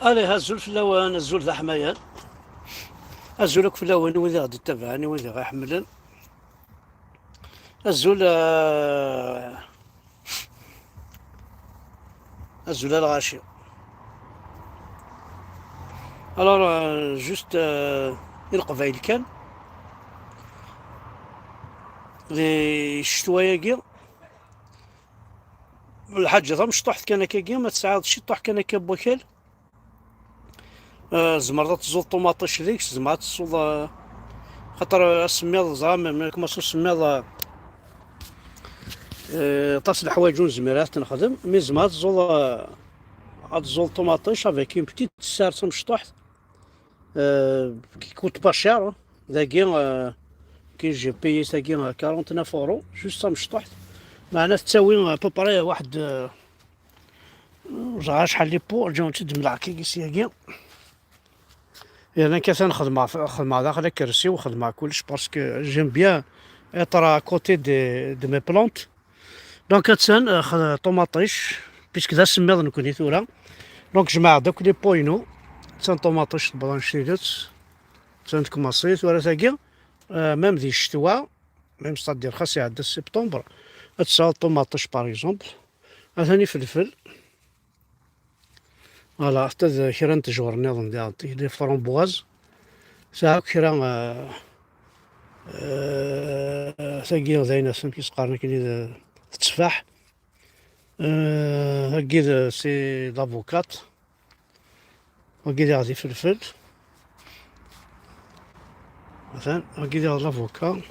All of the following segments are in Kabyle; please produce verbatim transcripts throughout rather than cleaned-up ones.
Allez, azul fell-awen, azul d aḥmayan. Azul akk fell-awen, i wid i ɣ-d-ittabaɛen, i wid i ɣ-iḥemmlen. Azul, euh, azul a lɣaci. Alors, euh, juste, euh, i Leqbayel kan. Di ccetwa-agi, lḥaǧa tamecṭuḥt kan akkagi, ma tesɛiḍ ciṭuḥ kan akka n wakal, eh, tzemreḍ ad teẓẓuḍ ṭumaṭic deg-s, tzemreḍ ad teẓẓuḍ, eh, xaṭer asemmiḍ, ẓra, ma, ma, ma usemmiḍ, eh, eh, aṭas n leḥwayeǧ ur nezmir ad t-nexdem, mi tzemreḍ ad teẓẓuḍ, eh, ad teẓẓuḍ ṭumaṭic avec une petite serre tamecṭuḥt, eh, qui coûte pas cher, hein. Dagi, eh, qui j'ai payé tagi, eh, quarante-neuf euros, juste tamecṭuḥt. Meɛna tettawi, eh, à peu près waḥed, eh, ẓer acḥal les pots, rǧu ad tt-id-mleɣ kiki syagi. Yerna akka atan xedmeɣ, xedmeɣ daxel akersi u xedmeɣ kullec parce que j'aime bien être à côté de, de mes plantes. Donc, attan, euh, x-, ṭumaṭic, puisque d asemmiḍ nekkni tura. Donc, jemɛeɣ-d akk les pots-inu. Attan ṭumaṭic tewweḍ annect-ilat. Attan tkemeṣ-it, tura tagi, euh, même di ccetwa, même c'est-à-dire xas iɛedda septembre, ad tesɛuḍ ṭumaṭic, par exemple. Atan ifelfel. Voilà, xaṭer d kra n tejwar nniḍen diɣen, les framboises. Sɛiɣ akk kra, euh, euh, tagi d ayen amek i s-qqaren akken d tteffaḥ. Euh, tagi d, c'est l'avocat. Wagi diɣ d ifelfel. Atan, wagi diɣ d l'avocat.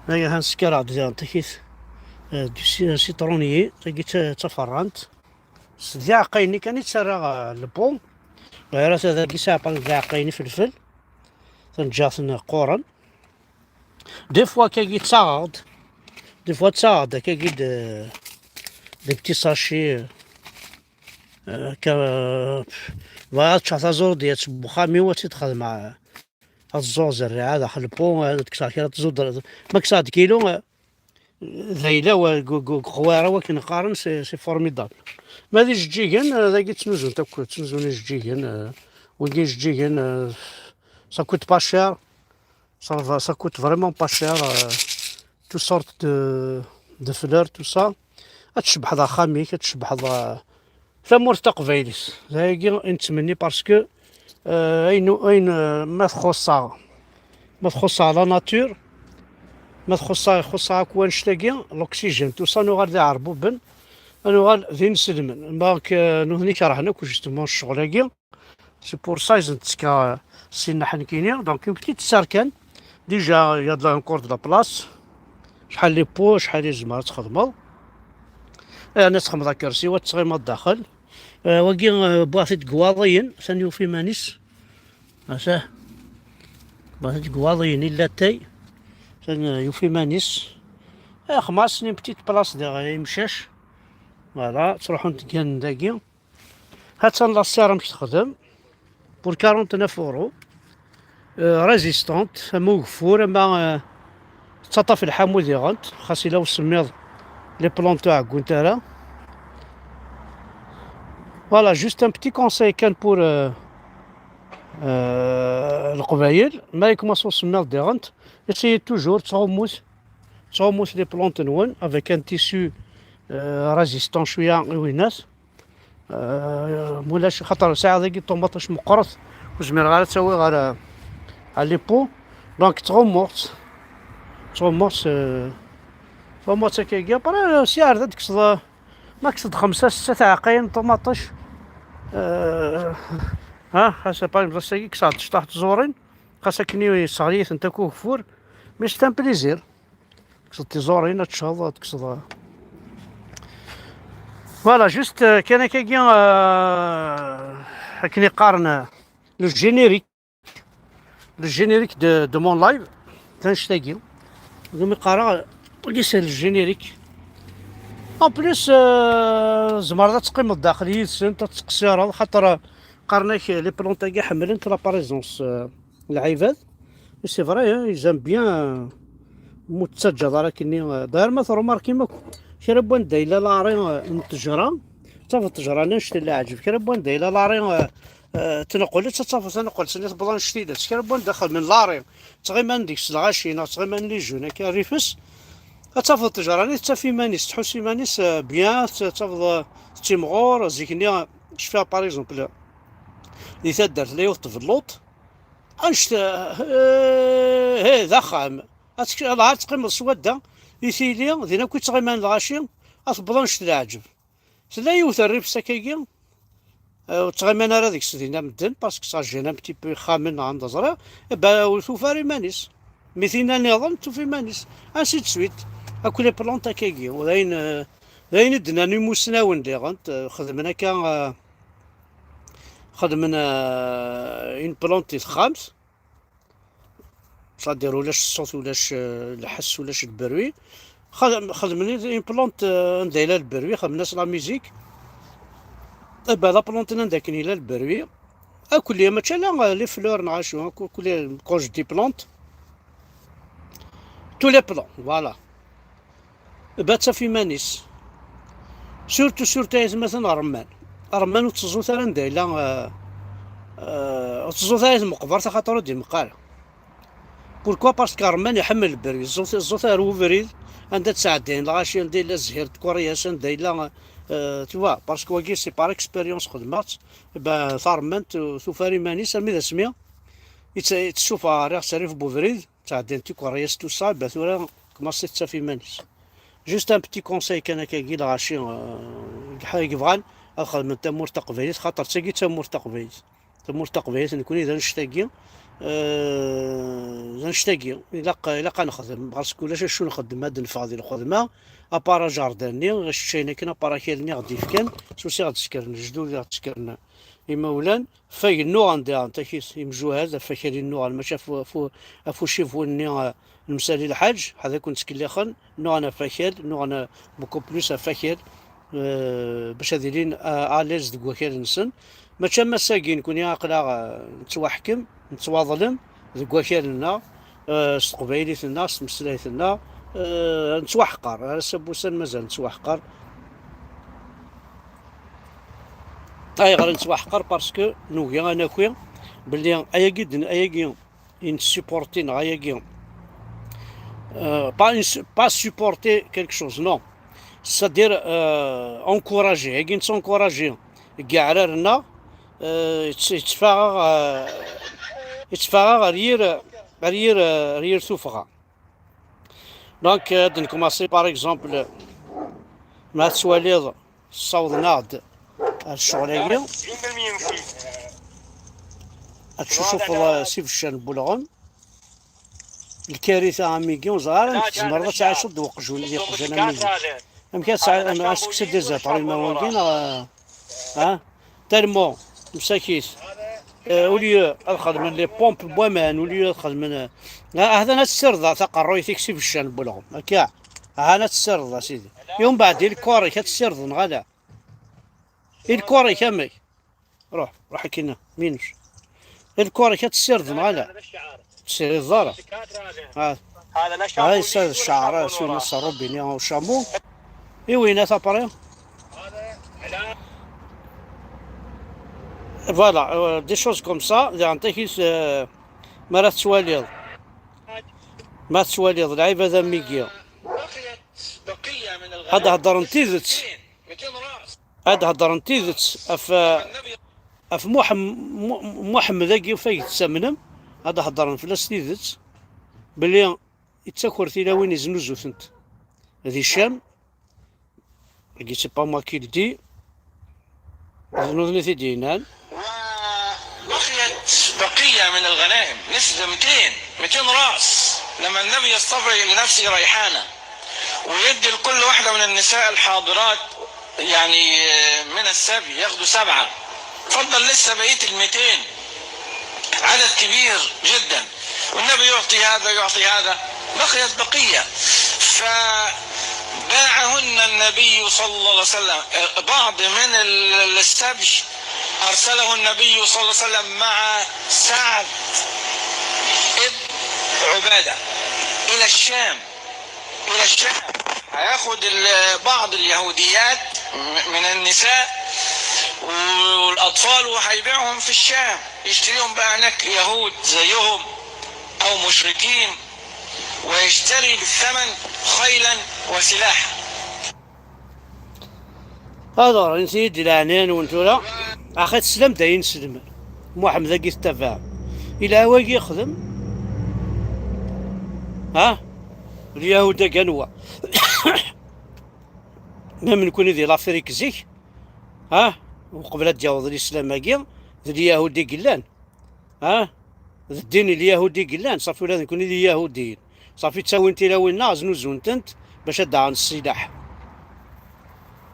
Aya han sskaraɣ-d diɣen takit, euh, du ci-, citronnier, tagi d ta-, d taferrant. S diɛeqqayen-nni kan i ttarraɣ, euh, le pot. Ɣir ata dagi sɛiɣ diɛeqqayen ifelfel. Tanǧaɣ-ten qquren. Des fois, kagi ttaɣeɣ-d. Des fois, ttaɣeɣ-d akkagi de, des petits sachets, euh, euh, ka, euh, bɣiɣ ad ččeɣ taẓurdiat n uxxam-iw, ad tt-id-xedmeɣ, ad ẓẓuɣ zerriɛa daxel n pot, ad kkseɣ kra n tẓudra. Ma kkseɣ-d kilo, euh, d ayla-w, euh, gu-, gu-, gu-, xwara wakken qqaren, c'est, c'est formidable. Ma d ijeǧǧigen, euh, dagi ttnuzun akk, ttnuzun ijeǧǧigen, euh, wigi ijeǧǧigen, euh, ça coûte pas cher. Ça va, ça coûte vraiment pas cher, euh, toutes sortes de, de fleurs, tout ça. Ad tcebḥeḍ axxam-ik, ad tcebḥeḍ, euh, tamurt taqbaylit. D ayagi i nettmenni parce que, euh, ayen, ayen, euh, ma txuṣṣ-aɣ, ma txuṣṣ-aɣ la nature, ma txuṣṣ-aɣ, ixuṣṣ-aɣ akk wannect-agi, l'oxygène, tout ça, nuɣal d iɛerbuben, ad nuɣal d inselmen. Donc, euh, nutni kerhen akk justement ccɣel-agi. C'est pour ça i s-nettekka, euh, si nneḥ nekkini. Donc, une petite serre kan. Déjà, il y a de la, encore de la place. Acḥal les pots, acḥal i tzemreḍ ad txedmeḍ. Yerna ad txedmeḍ akersi, wa ad tɣimeḍ daxel. Euh, wagi, euh, wwiɣ-t-id deg Iwaḍiyen, atan yufa iman-is. Ata. Wwiɣ-t-id deg Iwaḍiyen, il latay. Atan, euh, yufa iman-is. Eh, xmas, une petite place diɣ, euh, imcac. Voilà, ttruḥun-d gganen dagi. Hattan la serre amek texdem, pour quarante-neuf euros. Euh, résistante, ama ugeffur, ama, euh, tettaṭṭaf lḥamu diɣent, xas ila usemmiḍ, les plantes ur ɛeggunt ara. Voilà, juste un petit conseil kan pour, euh, euh, Leqbayel, ma yekmaṣ usemmiḍ diɣent, essayez toujours, ttɣummut, ttɣummut les plantes-nwen avec un tissu, euh, résistant cwiya i winnat. Euh, mulac, xaṭer sɛiɣ dagi ṭumaṭic meqqret, ur zmireɣ ara ad tt-awiɣ ɣer, ɣer les pots. Donc, ttɣummuɣ-tt. Ttɣummuɣ-tt, euh, ttɣummuɣ-tt akkagi. Après, euh, si ar da d-kkseḍ, euh, ma kkseḍ xemsa, setta tɛeqqayin n ṭumaṭic, euh, ha, xas, par exemple, ass-agi kkseɣ-d cṭaḥ tẓurin, xas akken yesseɣli-itent akk ugeffur, mais c'est un plaisir. Kkseḍ tiẓurin, ad teččeḍ, ad tekkseḍ. Voilà, juste, euh, kan akkagi, euh, akken i qqaren, euh, le générique, le générique de, de mon live, d annect-agi. Dumi qqareɣ, wagi c'est le générique. En plus, euh, tzemreḍ ad teqqimeḍ daxel yid-sent, ad tettqeṣṣireḍ, xaṭer, euh, qqaren-ak les plantes-agi ḥemmlent la présence, euh, n lɛibad. Et c'est vrai, hein, ils aiment bien, euh, ma ur tettaǧǧaḍ ara akkenni, euh, d'ailleurs ma trumarkim akk, kra n wanda yella laṛi, euh, n ttejra, Tafeḍ ṭṭejra-nni annect n leɛǧeb, kra n wanda yella lari, eh, eh, tneqqel-itt, ad tafeḍ taneqqelt-nni tewweḍ annect-ila, kra n wanda xedmen lari, ttɣiman deg-s lɣaci neɣ ttɣiman les jeunes akka rrif-s, ad tafeḍ ṭṭejra-nni tettaf iman-is, tḥuss iman-is, eh, bien, ad tafeḍ, eh, tettimɣur, zik-nni, cfiɣ, par exemple, di taddart la yiwet tbelluṭ, annect, eh, eh, d axxam, ad tek-, ad teqqimeḍ s wadda, i tili, din akk i ttɣiman lɣaci, ad tewweḍ annect leɛǧeb. Tella yiwet rrif s akkagi, eh, ur ttɣiman ara deg-s dinna medden, parce que ça gêne un petit peu ixxamen neɣ anda ẓriɣ, eh ben, ur tufi ara iman-is. Mi tinna nniḍen, tufi iman-is. Ainsi de suite. Akk les plantes akkagi. D ayen, eh, d ayen i d-nnan imusnawen diɣen, eh, xedmen akka, eh, xedmen, eh, une plante di texxamt. C'est-à-dire ulac ṣṣut, ulac, eh, lḥess, ulac lberwi. Xedm-, xedmen une plante, eh, anda yella lberwi, xedmen-as la musique. Eh ben, la plante anda akken yella lberwi. Akk les, mačči ala, eh, les fleurs neɣ acu, akk, akk les, quand je dis plante, tous les plants, voilà. Ba ttaf iman-is. Surtout, surtout ay atmaten ṛemman. Ṛemman ur tteẓẓut ara anda yella, eh, eh, ur tteẓẓut ara ay tmeqbert, axaṭer ur d-imeqq ara. Pourquoi? Parce que ṛemman iḥemmel lberwi. Ẓẓut, ẓẓut ar ubrid anda ttɛeddayen lɣaci, anda yella zzhir n tkuryas, anda yella, eh, tu vois, parce que wagi, c'est par expérience xedmeɣ-tt. Ben, taṛemmant, eh, tufa iman-is armi d asmi i tt-, i tt-ssufɣeɣ, rriɣ-tt rrif n ubrid. Ttɛeddin tikuryas, tout ça, ba tura commence tettaf iman-is. Juste un petit conseil kan akkagi, lɣaci, euh, deg ḥa-, i yebɣan ad xedmen tamurt taqbaylit, xaṭer d tagi d tamurt taqbaylit. Tamurt taqbaylit nekni d annect-agi, euh, d annect-agi. Ilaq, ilaq ad nexdem, parce que ulac acu nxeddem ad neffeɣ di lxedma, à part aǧerdan-nni, iceččayen akken, à part akal-nni i ɣ-d-yefkan, s usi ɣ-d-ssekren lejdud, i ɣ-d-ssekren imawlan, ɣef wayen nnuɣen diɣen, takit imjuhad, ɣef wakal-nni nnuɣen, mačči ɣef, ɣef, ɣef ucibu-nni, eh, n Msali Lḥaǧ, ḥad akk n ttkellixen, nnuɣen ɣef wakal, nnuɣen, eh, beaucoup plus ɣef wakal, eh, bac ad ilin, eh, à l'aise deg wakal-nsen. Mačči am ass-agi, nekni aql-aɣ, eh, nettwaḥkem, nettwaḍlem deg wakal-nneɣ, eh, s teqbaylit-nneɣ, s tmeslayt-nneɣ, eh, nettwaḥqer. Ar ass-a n wussan mazal nettwaḥqer. Ayɣer i nettwaḥqer? Parce que nugi ad naki belli ayagi d-, ayagi i nessupporti neɣ ayagi, euh, pas, ins-, pas supporter quelque chose, non. C'est-à-dire, euh, encourager, ayagi nettencourager deg yiɛrar-nneɣ, euh, yett-, yettfaɣ-aɣ, euh, yettfaɣ-aɣ ar yir, ar yir, ar yir tuffɣa. Donc, euh, ad nkumaṣi, par exemple, ma tettwaliḍ, ssawḍen-aɣ-d ar ccɣel-agi. Ad tcucufeḍ, euh, s ibeccan n welɣem. Lkarita, amigi, ur ẓer ara amek tzemreḍ ad tɛiceḍ d weqjun, d iqjan amigi. Amek ad tesɛiḍ, ad tekkseḍ des êtres i ma wagi, neɣ, euh, Ha? Tellement, msakit. Euh, au lieu ad xedmen les pompes n waman, au lieu ad xedmen, euh, ha, ha-t-an ad tessirdeḍ taqerruyt-ik s ibeccan n welɣem. Akka. Ha-t-an ad tessirdeḍ, a sidi. I umbeɛd, i lkuṛ-ik ad tessirdeḍ, neɣ ala? I lkuṛ-ik, amek? Ruḥ, ruḥ akkin, minec. I lkuṛ-ik ad tessirdeḍ, neɣ ala? Tessirideḍ ara. Ah. هذا نشر هاي كلي يقول الشعر، شعر سوينا وراه. السروبيني أو شامو. إي وين أثا بري؟ Voilà, euh, des choses comme ça, d antakit, euh, ma ara tettwaliḍ. Ma tettwaliḍ, lɛibad am wigi. Ad heddren tidet. Ad heddren tidet ɣef, ɣef Muḥem-, Mu-, Muḥemmed-agi ufag tettamnem. Ad heddren fell-as tidet. Belli yettaker tilawin, iznuzu-tent di Ccam. Agi, c'est pas moi qui le dis. D nutni i t-id-yennan. وبقيت بقية من الغنائم، نسبة ميتين، ميتين راس، لما النبي يصطفي لنفسه ريحانة ويدي لكل واحدة من النساء الحاضرات، يعني، من السبي ياخدوا سبعة، فضل لسه بقية الميتين، عدد كبير جدا، والنبي يعطي هذا، يعطي هذا، بقيت بقية. فباعهن النبي صلى الله عليه وسلم، بعض من ال-، السبي أرسله النبي صلى الله عليه وسلم مع سعد ابن عبادة إلى الشام، إلى الشام. هياخد ال- بعض اليهوديات من النساء والأطفال، وهيبيعهم في الشام، يشتريهم بقى هناك يهود زيهم أو مشركين، ويشتري بالثمن خيلا وسلاحا. هذا راه نسيت العنان وانتورا. اخي تسلم داين سلم. محمد اكي تتبع الى واقي يخدم. ها، اليهود قالوا même نكون ذي لافريك زيك. ها، وقبل أن يوض الاسلام اكي ذي اليهود قلان. ها، ذي الدين اليهودي قلان صافي، ولا نكون ذي يهوديين. صافي تساوين تلاوينا زنوزون تنت باش ادعى السلاح.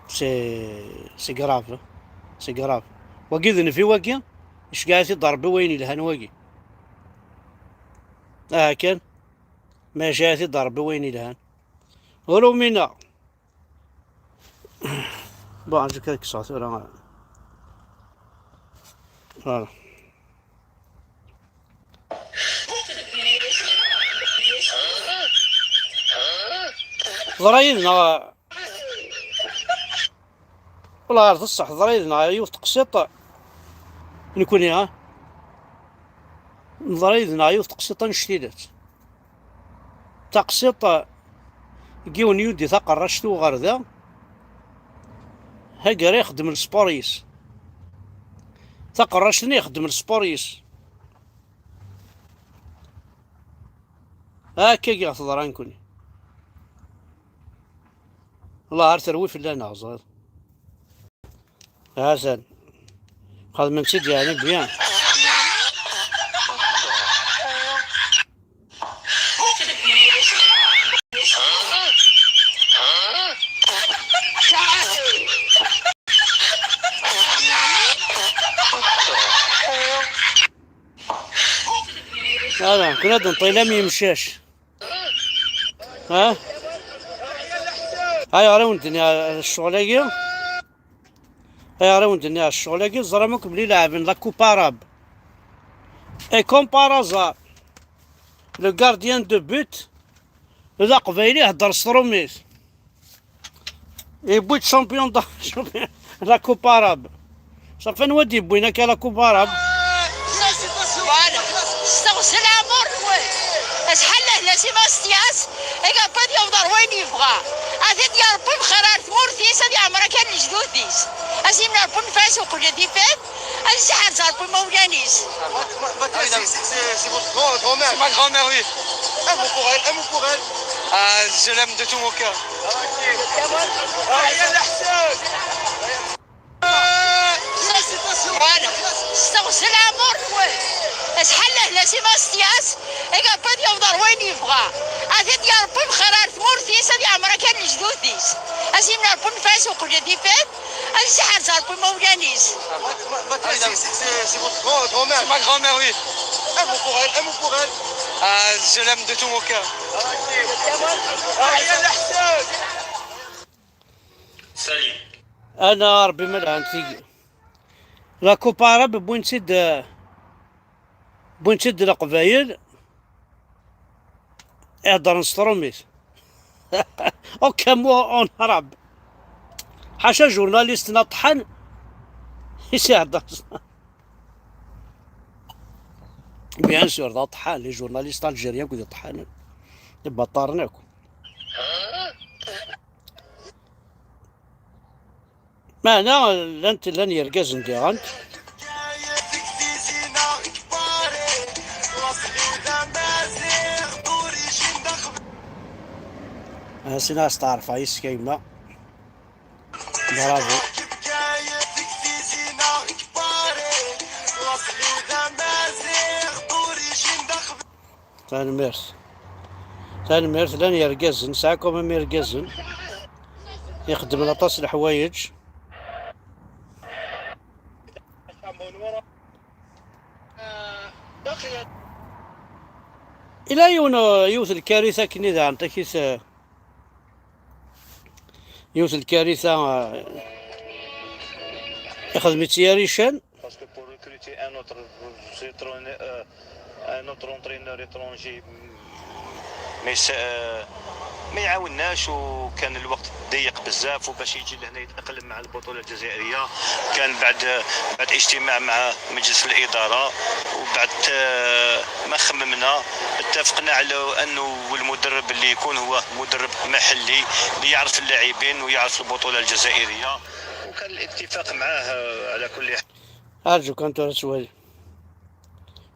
سي سي grave. سي grave. واقي ذنفي واقي. اش قاعد يضرب وين الهان واقي؟ اه كان. ما جاء يضرب وين الهان؟ رومينا. بون عندك هذيك الساعه ثورة. Voilà. ضرايبنا. والله غير الصح ضرايبنا يوث تقسيط. نكوني ها. ضرايبنا يوث تقسيط نشتيلات. تقسيط. يجيون يودي تقرشت وغردا. هاكر يخدم السبوريس. تقرشتني يخدم السبوريس. هاكا كي غتضرا نكوني. الله غير تروي في الله نغزر. حسن. خذ من سيدي يعني بيان. هذا كنا نطيلا ميمشاش. ها؟ هاي راهو ندني على الشغل هاكي. هاي راهو ندني على الشغل هاكي. زرمك بلي لاعبين لا كوباراب. اي كوم بار ازار. لو غارديان دو بوت. لا قبايلي يهدر ستروميت. يبوي شامبيون دا لا كوباراب. صافي نودي بوينك على كوباراب. Voilà. Steɣzel aɛmur-nwen. Acḥal lehna si Mastias, iga pas d yewḍer wayen yebɣa. Ad t-id-yerbi bxir ar tmurt-is, ad yeɛmer akka lejdud-is. Ad s-yemneɛ Rebbi nnfas uqbel ad ifad, ad yesseḥrez Rebbi imawlan-is. C'est c'est- c'est votre grand- grand-mère. Ma grand-mère, oui. Un mot pour elle, un mot pour elle. Ah, je l'aime de tout mon cœur. Voilà. Steɣzel aɛmur-nwen. Acḥal lehna si Mastias, iga pas d yewḍer wayen yebɣa. Ad t-id-yerbi bxir ar tmurt-is, ad yeɛmer akka lejdud-is. Ad s-yemneɛ Rebbi nnfas uqbel ad ifad, ad yesseḥrez Rebbi imawlan-is. C'est c'est- c'est- c'est votre grand- grand-mère. Ma grand-mère, oui. Un mot pour elle, un mot pour elle. Ah, je l'aime de tout mon cœur. Salut. انا ربي ما لعنت فيك. لا كوباراب بوين تيد، بوين تيد القبايل. يهضر نستروميت. اوكا مو اون عرب. حاشا جورناليست نطحن. يسي يهضر. بيان سور دا طحان لي جورناليست الجيريان كنت طحان. يبطارناكم. معنا لن لن يرقز نديغنت. هاسينا استعرف عيس كيما. برافو. تنميرت. تنميرت لان يرقزن ساكم يرقزن. يخدم لطاس الحوايج. إلا يون يوث الكارثة كني ذا عن تكيس. يوث الكارثة. يخدم تياريشان. Parce que pour recruter un autre, euh, un autre entraîneur étranger, mais c'est, euh, ما يعاوناش، وكان الوقت ضيق بزاف، وباش يجي لهنا يتأقلم مع البطولة الجزائرية كان بعد بعد اجتماع مع مجلس الإدارة، وبعد آه، ما خممنا اتفقنا على أنه المدرب اللي يكون هو مدرب محلي اللي يعرف اللاعبين ويعرف البطولة الجزائرية، وكان الاتفاق معاه على كل حال. أرجوك أن ترى سؤالي.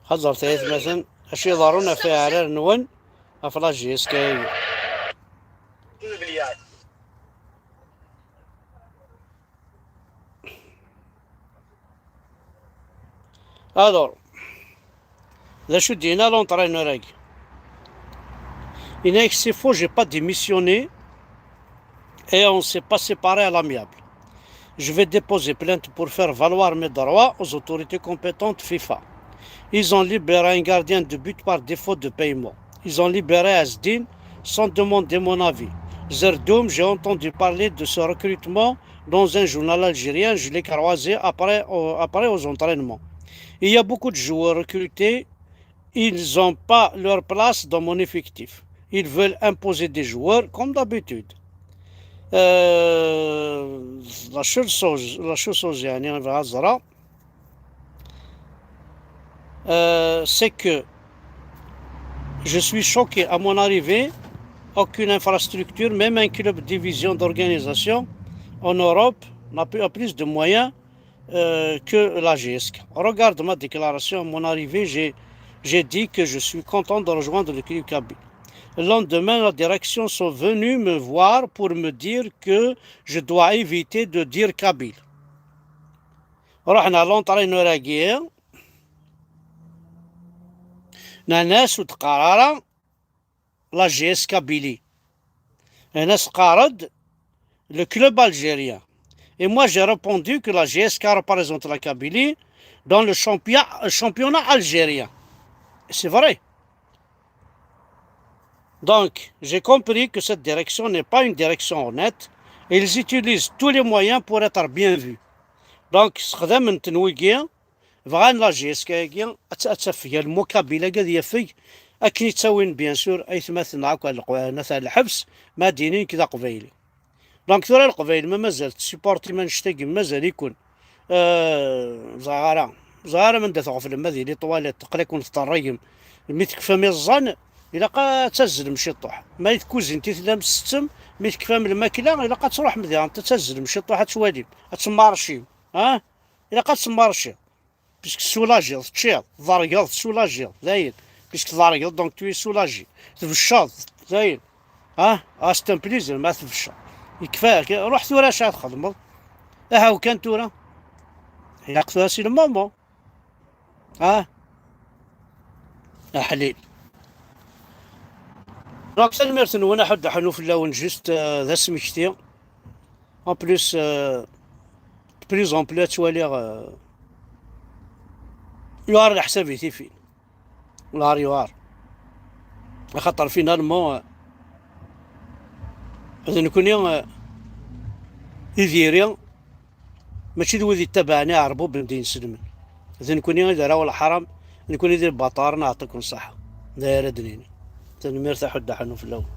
حضرت يا مثلا أشي ضرورنا في عرار نون أفلاجي إسكاي. Alors, d acu d-yenna l'entraîneur-agi? Yenna-ak c'est faux, j'ai pas démissionné et on s'est pas séparé à l'amiable. Je vais déposer plainte pour faire valoir mes droits aux autorités compétentes FIFA. Ils ont libéré un gardien de but par défaut de paiement. Ils ont libéré Asdin sans demander mon avis. Zerdoum, j'ai entendu parler de ce recrutement dans un journal algérien, je l'ai croisé après, au- après aux entraînements. Il y a beaucoup de joueurs recrutés, ils n'ont pas leur place dans mon effectif. Ils veulent imposer des joueurs comme d'habitude. Euh, la seule chose, la seule chose, يعني، غنهضرها، euh, c'est que je suis choqué à mon arrivée. Aucune infrastructure, même un club division d'organisation en Europe n'a plus, a plus de moyens euh, que la G S K. Regarde ma déclaration à mon arrivée, j'ai, j'ai dit que je suis content de rejoindre le club kabyle. Le lendemain, la direction sont venus me voir pour me dire que je dois éviter de dire kabyle. رحنا l'entraîneur-agi, ناس وتقارارة la G S Kabylie. ناس قارد le club algérien. Et moi, j'ai répondu que la G S K représente la Kabylie dans le champion- championnat algérien. C'est vrai. Donc, j'ai compris que cette direction n'est pas une direction honnête. Ils utilisent tous les moyens pour être bien vus. Donc, سخدمن تنويقيا بغان la G S K-agi ad t- ad tafeg المقابل-agi ad yafeg akken i ttawin, bien sûr, aytmaten akk n Leqwaɛna tɛelḥebs, ma ad d-inin nekk d aqbayli. Donc tura Leqbayel ma mazal tsupportim annect-agi, mazal-iken, euh, ẓriɣ ara, ẓriɣ ara manda tɣeflem, ad yili ṭwalit, aql-iken teṭṭerrigem. Mi tekfam iẓẓan, ilaq ad tazzlem ciṭṭuḥ. Ma i tkuzint i tellam tsettem, mi tekfam lmakla, ilaq ad truḥem diɣen ad tazzlem ciṭṭuḥ, ad twalim, ad temmarcim. Ah, ilaq ad temmarcim. Puisque soulagiḍ, teččiḍ, tḍergeḍ, soulagiḍ, dayen. Puisque tḍergeḍ, donc tu es soulagé. Tbecceḍ, dayen. Ah, ah, c'est un plaisir ma tbecceḍ. Yekfa, ruḥ tura acu ara txedmeḍ? Ahaw kan tura. Ilaq tura si le moment. Ah, aḥlil. Donc tanemmirt-nwen, aḥuddu aḥnu fell-awen, juste, euh, d asmekti. En plus, euh, de plus en plus ad ttwaliɣ, euh, yuɛer leḥsab i tifin. Yuɛer, yuɛer. Axaṭer finalement, euh, d nekkni, euh, i diri, mačči d wid yettabaɛen iɛerbuben d inselmen. D nekkni i d arraw n leḥram, d nekkni i d lbaṭar, neɛṭiken ṣṣeḥḥa. D aya ara d-nini. Tanemmirt aḥuddu aḥnu fell-awen.